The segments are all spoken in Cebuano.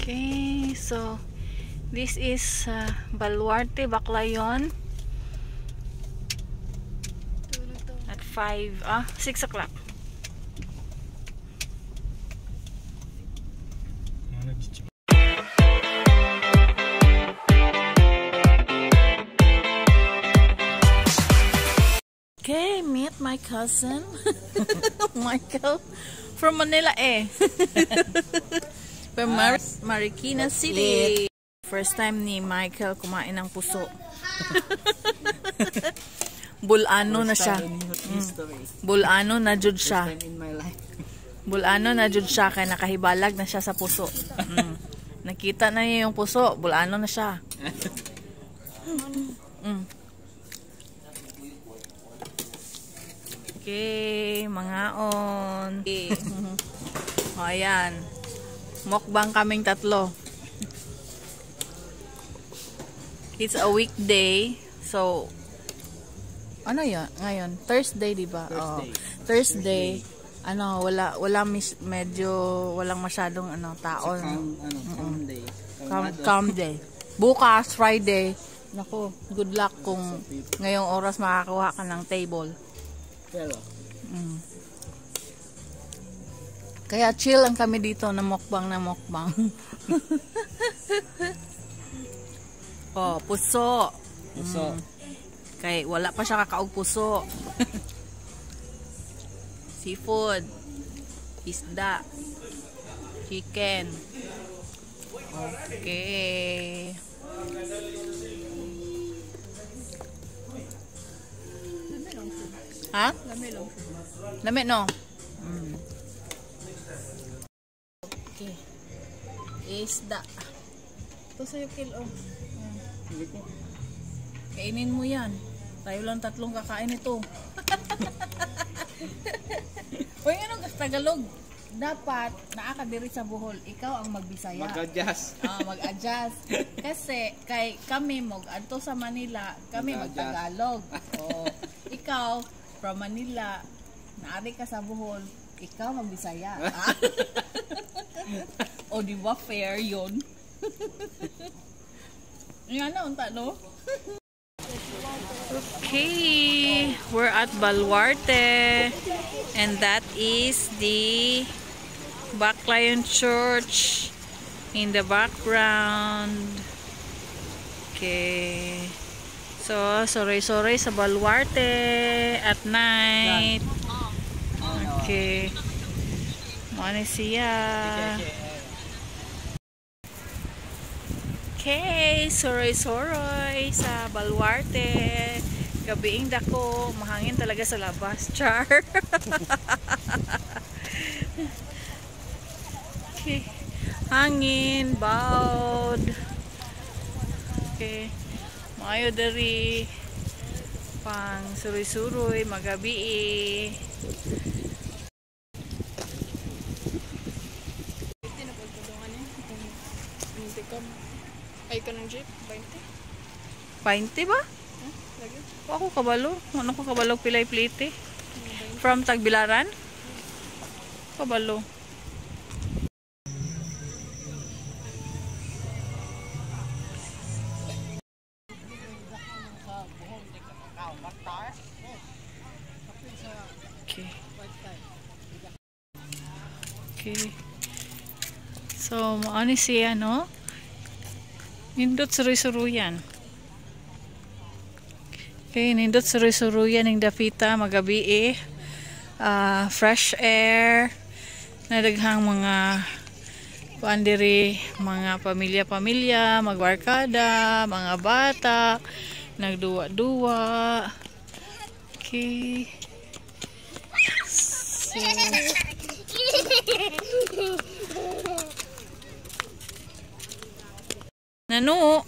Okay, so this is Baluarte, Baclayon at 6 o'clock. Okay, meet my cousin Michael from Manila eh. From Marikina City. First time ni Michael kumain ng puso. Bulano na siya. Bulano na jud siya. Bulano na jud siya kay nakahibalag na siya sa puso. Nakita na niya yung puso, bulano na siya. Okay, mangaon. Okay. O, ayan. Mukbang kaming tatlo. It's a weekday. So, ano yun? Ngayon, Thursday, di ba? Thursday. Oh, Thursday. Ano, wala medyo walang masyadong ano, tao. Calm, ano, calm day. Calm day. Bukas, Friday. Naku, good luck kung ngayong oras makakakuha ka ng table. Pero. Kaya chill lang kami dito na mukbang na mukbang. Oh, puso. Puso. Kay wala pa siya kakaog puso. Seafood. Isda. Chicken. Okay. Ha? Lami no? Okay. Isda. Ito sa'yo, Kil, oh. Kainin mo yan. Tayo lang tatlong kakain ito. Uy, anong Tagalog? Dapat, naa ka diri sa Bohol, ikaw ang magbisaya. Mag-adjust. Mag-adjust. Kasi, kay kami mag-adto sa Manila, kami mag-Tagalog. Oh. Ikaw, from Manila, naari ka sa Bohol, ikaw magbisaya. O, di ba fair yun? Yan na, unta, no? Okay, we're at Baluarte, and that is the Baclayon Church in the background. Okay, so sorry sa Baluarte at night. Okay, muna siya. Okay, soroy-soroy sa Baluarte. Gabiing dako, mahangin talaga sa labas. Char. Okay. Hangin, bawd. Okay. Maayo diri pang suroy-suroy, magabi. Ay ka ng jeep? 20? 20 ba? Huh? Lagi? Ako kabalo. Ano ko kabalo pilay plite? From Tagbilaran? Kabalo. Okay. Okay. So, maano siya, no? Nindot suroy-suruyan. Okay, nindot suroy-suruyan ng dapita magabi eh. Fresh air. Nadaghang mga kuan diri, mga pamilya-pamilya, magbarkada, mga bata, nagduwa-duwa. Okay. So, nano.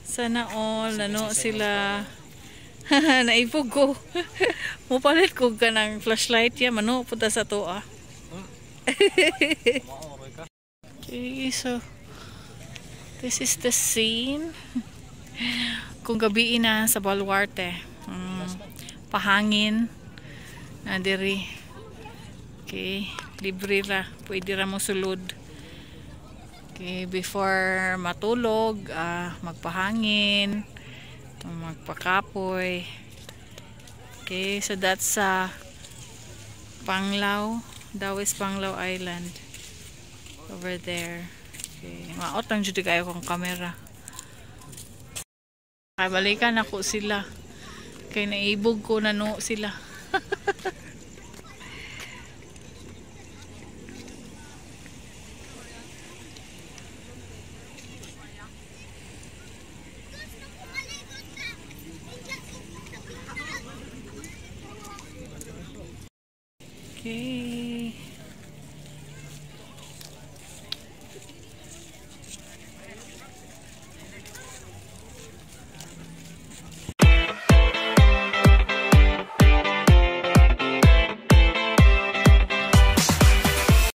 Sana all nano sila. Naipog ko. Mupalit ko ka ng flashlight ya mano punta sa toa. Okay, so this is the scene. Kung gabi na sa Baluarte. Pahangin na diri. Okay, libre ra, pwede ra mo sulod. Okay, before matulog, magpahangin, magpakapoy. Okay, so that's sa Panglao, Dauis Panglao Island. Over there. Okay, maot lang jud kayo kong camera. Kay balikan ako sila. Kay naibog ko na no sila.